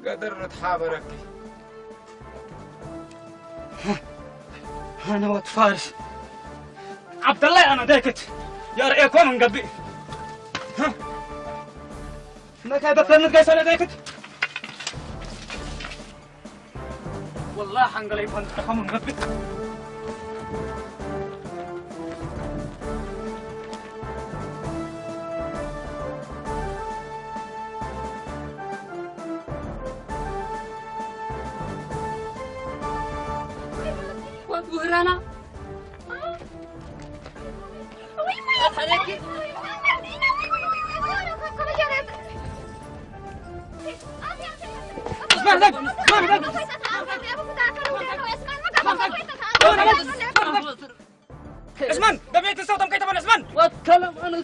قدرت حابرك. أنا واد فارس. عبد الله أنا ديكت. يا رأيكم من قبي. ها؟ ما كان بكرة نتقايس على ديكت. والله حنقل يكون رقم من قبي. وهرانا. عثمان، دبيت الصوت مكيتبون عثمان. واتكلم عن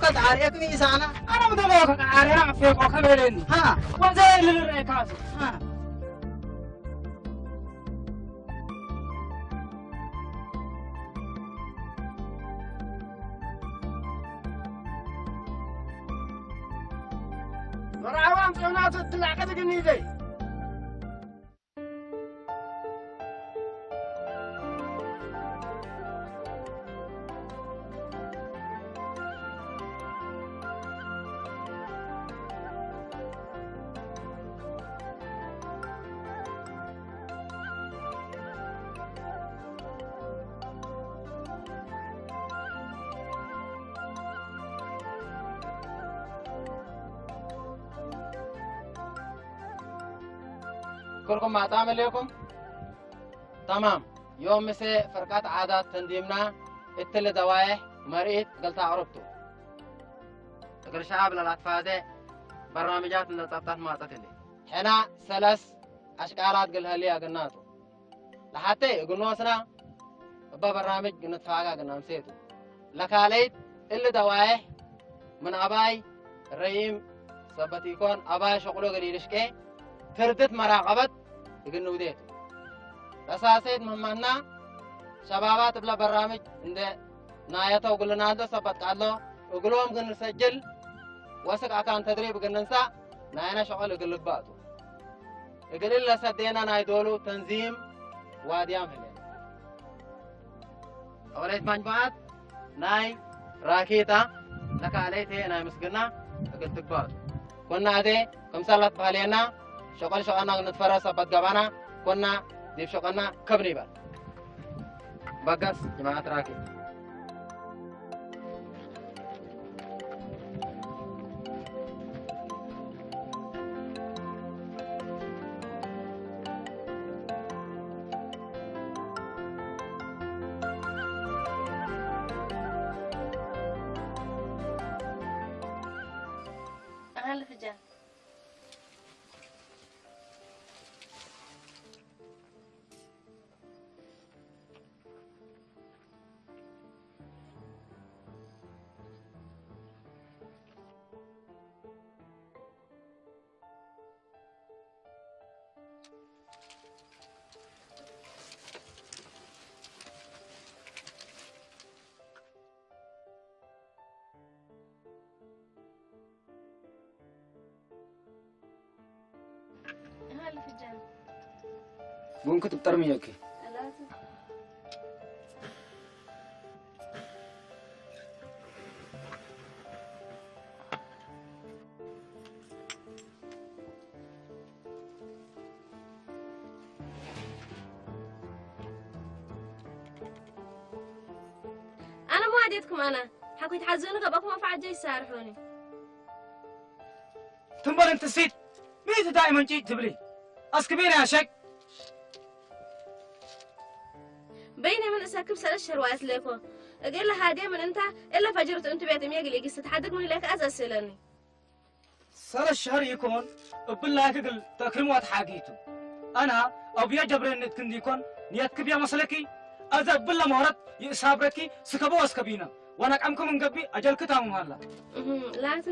ከትዓርየክ ምኢሳና። ኣነ ምደለዮ ከዓርያ ኣፌቆ ከበለኒ። ሃ። ወዘ ልልረካ። ሃ። መርዓዋን ጽዮናት ትላቀ ትግኒ ዘይ። كلكم ما تعمل لكم؟ تمام. يوم مساء فرقات عادات تنظيمنا التل دوايح مرئت قلت عربتو. እግር ሸዓብ ለላትፋዘ በራምጃት እንደ ጸብጣት ማጸት እንዴ። ሕና ሰለስ ኣሽቃላት ግልሀሊ ኣገናቱ። ለሓተይ እግል ንወስና እባ በራምጅ ግንትፋጋ ግናምሴቱ። ለካለይት እሊ ደዋይሕ ምን ኣባይ ረይም ሰበት ኢኮን ኣባይ ሸቁሎ ገሊልሽቄ ትርድት መራቀበት እግል ንውዴቱ። ለሳሴት መማና ሸባባት እብለ በራምጅ እንደ ናየተው ግልናልዶ ሰበት ቃሎ እግሎም ግን ሰጅል ወስቅ ኣካን ተድሪብ ግንንሳ ናይና ሸቆል እግል ልባቱ። እግል ለሰዴና ናይ ዶሉ ተንዚም ዋድያም ህሌና። ቀበሌት ማንጅማዓት ናይ ራኬታ ለካለይቴ ናይ ምስግና እግል ትግባቱ። ኮና ኣዴ ከምሳላት ባህሌና ሸቆል ሸቆና ንትፈረ ሰበት ገባና ኮና ዲብ ሸቆና ከብኒ ይባል። በጋስ ጅማዓት ራኬት። ኣሃሊ ፍጃን። ቡን ክትጠርምዮ እኪ። ኣነ መዋዴትኩም ኣና ሓኩይት ሓዘኑ ከበኩም ኣፍዓጀ ይሳርሑኒ። ትንበል እንትሲት ሚእቲ ዳይመንድ ጭ ትብሊ ኣስክቤን ያሸቅ። በይነ ምን እሰክብ ሰለሽ ሸርዋያት ለኮ እግል ሃዲየ ምን እንታ እለ ፈጅርት እንቱ ቤት እምየ ግል ኢጊስ ትሓድግ ምን ለከ ኣዘ ስእለኒ። ሰለስ ሸህር ይኮን እብላኪ ግል ተክሪም ወትሓጊቱ። ኣና ኣብየ ጀብረኒ እትክንዲ ይኮን ንየትክብየ መስለኪ? ኣዘ እብለ ሞህረት ይእሳብረኪ ስከበ ወስከቢና ወነቃምኩም እንገቢ ኣጀልክ ታሙም ሃላ። እህም፣ ላቱ።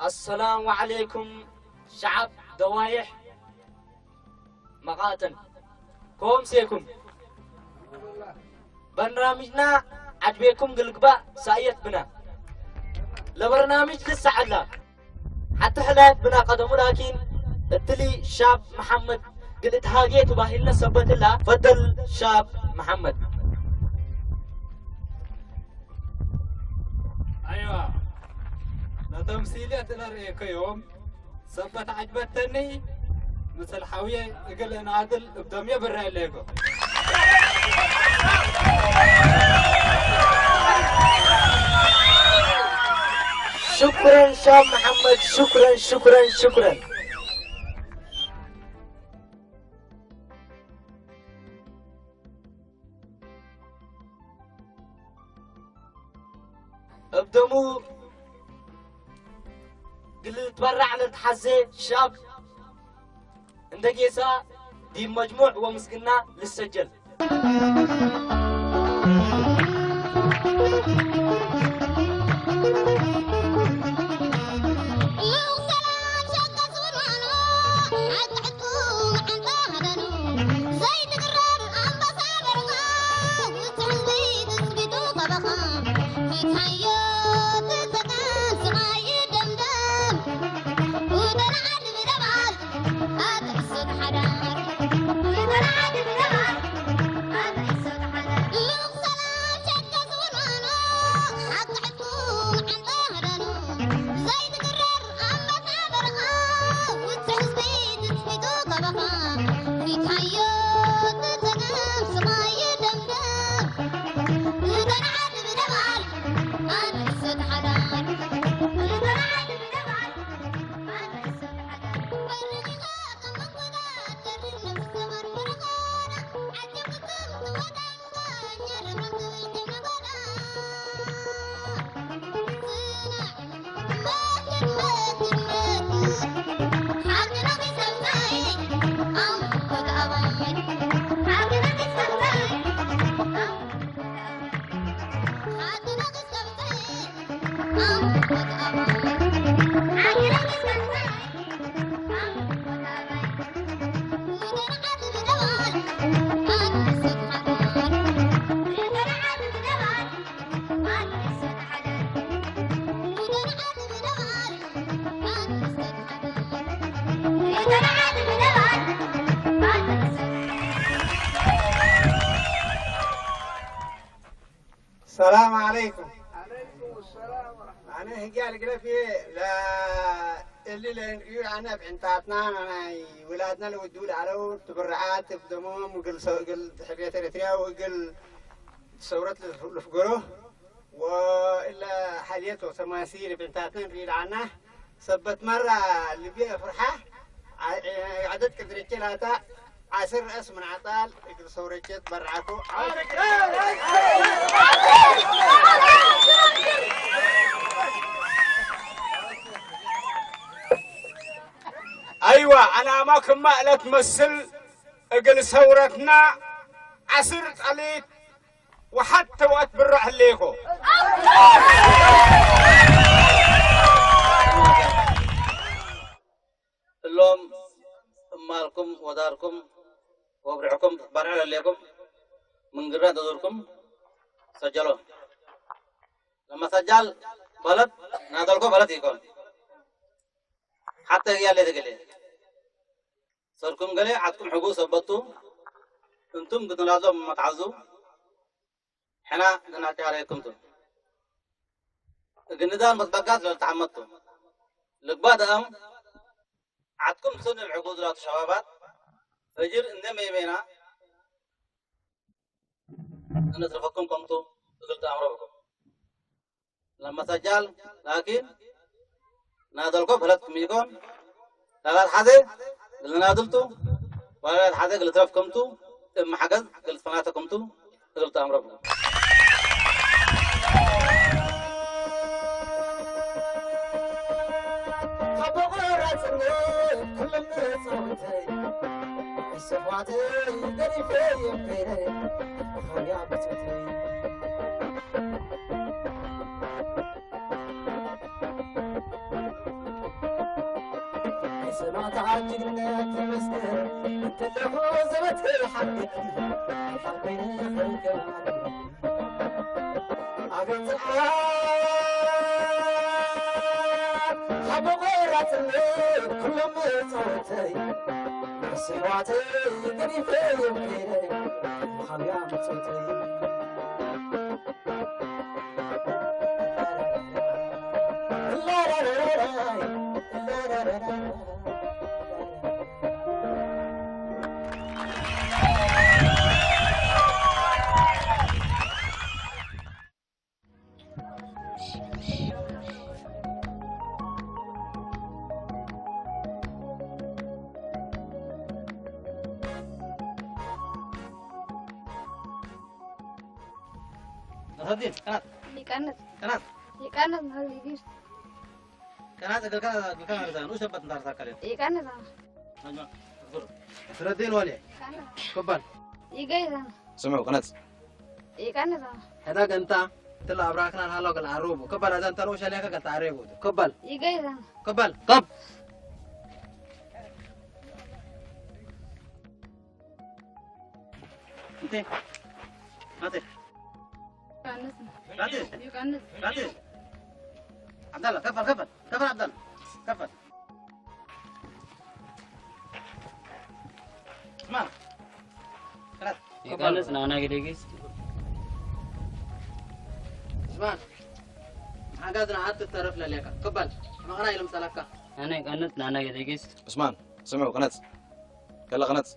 السلام عليكم شعب دوايح مقاتل. كوم سيكم برنامجنا عجبكم قلقبا سايت بنا. لبرنامج لسه علا. حتى حلايت بنا قدمو، لكن التلي شاب محمد قلت هاجيت وباهلنا سبت الله. فضل شاب محمد. ኣይዋ፣ ነቶም ስኢለት እነርእየኮ እዮም። ሰበት ዓጅበተኒ፣ ምስል ሓውየ እግል እናድል እብዶም የብረ ኣለይኮ። شكرا شاب محمد، شكرا، شكرا، شكرا. እብደሙ ግል ትበራዕ ለልትሓዜ ሻብ እንደ ጌሳ ዲብ መጅሙዕ ወምስግና ልሰጀል። السلام عليكم. عليكم السلام ورحمة الله. أنا هجال قلفي لا اللي لين يو أنا بعنتاتنا أنا ولادنا لو دول على تبرعات بدمهم وقل سو قل حبيت إريتريا وقل ثورة لفقره وإلا حاليته سماسير بعنتاتنا نريد عنه ሰበት መራ ልቢ ኣፍርሓ ዓደት ቅድርቼ ላታ ዓስር ረእስ ምን ዓጣል እግል ሰውረቼት በርዓኮ ኣይዋ ኣናማ ክማ እለት መስል እግል ሰውረትና ዓስር ጠሊት ወሓተ ወቅት ብራዕ ህሌኮ እሎም እማልኩም ወዳርኩም ወብርዕኩም ባርዕ ለሌኩም ምንግራ ተዙርኩም ሰጀሎ ለመሰጃል በለት ናደልኮ በለት ይኮን ሓተ ያለ ተገለ ሰርኩም ገለ ዓትኩም ሕጉ ሰበቱ እንቱም ግትናዞም መትዓዙ ሕና ግናጫ ረክምቱ እግንዳን መጥበቃት ለልተዓመቱ ልግባ ደኣም ዓትኩም ስን ልዕጉ ዝላቱ ሸባባት ፈጅር እንደ መይመና እንትረፈኩም ከምቱ እግል ተኣምሮ በኩም ለመሰጃል ላኪን ናደልኮ በለትኩም ይኮን ላላት ሓደ ግልናድልቱ ዋላት ሓደ ግልትረፍከምቱ እም ሓገዝ ግልትፈናተከምቱ እግል ተኣምረኩም ሰማዕታት ጅግንነት ይመስክር እንተለኹ ዘመትክር ሓቂ ሓቂ ኮይነ ኸልከል ኣቤት ጽንዓት ሓቂ ቆራጽነት ኩሎም መጻወተይ ስዋተይ ገዲፈ የምክረ ሓውያ መጾተይ نصر الدين، قناة، ይቀንስ፣ قناة، ይቀንስ፣ ንህዝቢ ግብጽ፣ قناة، قل قناة، قل قناة، نوش تبت انت عرفتها كلام. ይቀንስ፣ نصر الدين ولي. ይቀንስ። كبل. ይገይዛን። ስምዑ፣ ቅነጽ። ይቀንስ። ሕዳ ገንታ፣ ትላ ኣብራክናን ሃሎ ገል ዓሩቡ። ክበል፣ ኣዛ እንተ ንኡሽ ኣልያካ ገል ተዓሬቡ። ክበል። ይገይዛን። ክበል። ከብ። እንቴ። ማቴ። ይቀንስ። ማቴ። ይቀንስ። ማቴ። ዓብዳላ፣ ከፈል፣ ከፈል። ከፈል ዓብዳላ። ከፈል። ስማ። ከላት። ይቀንስ ናና ገደጊስ። ስማ። ሓጋዝ ንዓት ትተረፍ ለሌካ። ክበል። መቕራ ኢሎም ሰላካ። ኣነ ይቀንስ ናና ገደጊስ። ዑስማን፣ ስምዑ፣ ቅነጽ። ከላ ቅነጽ።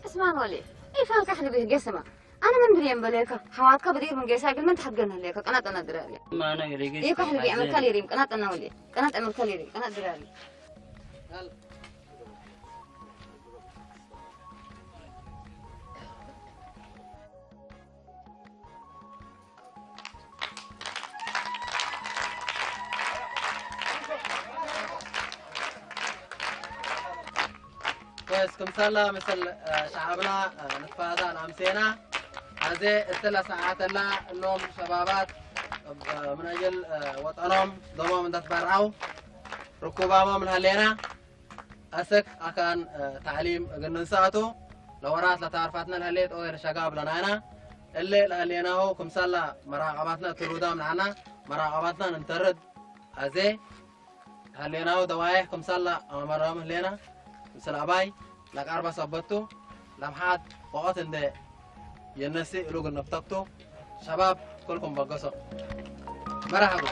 እስማን ወሌ፣ ኢፋልካ ሕልቢ ገሰማ። ኣነ ምን ብልየም በለካ፣ ሓዋትካ ብዲር ምን ጌሳ ግን ምን ትሓድገን ህለካ፣ ቀናጠና ድራልያ። ማና ገደጊስ። ኢፋ ሕልቢ ኣመልካ ሊሪም፣ ቀናጠና ወሌ፣ ቀናጠ ኣመልካ ሊሪም፣ ቀናጥ ድራልያ። كويس، كمسلا مثل شعبنا نتفادى الأمسينا. هذه الثلاث ساعات لا إنهم شبابات من أجل وطنهم دوما من تتبرعوا ركوبا من هلينا. ኣሰክ ኣካን ታዕሊም እግን ንንሳኣቱ ለወራት ለታርፋትነ ለህሌት ኦየ ለሸጋብ ለናይና እለ ለህሌናሁ ክምሳላ መራቀባትና ትሩዳም ንዓና መራቀባትና ንንተርድ ኣዜ ለህሌናሁ ደዋይሕ ክምሳላ ኣመራም ህሌና ምስል ኣባይ ለቃርባ ሰበቱ ለምሓድ ወቀት እንደ የነሲ እሉግ ነብተክቱ ሸባብ ኩልኩም በገሶ መርሐባ።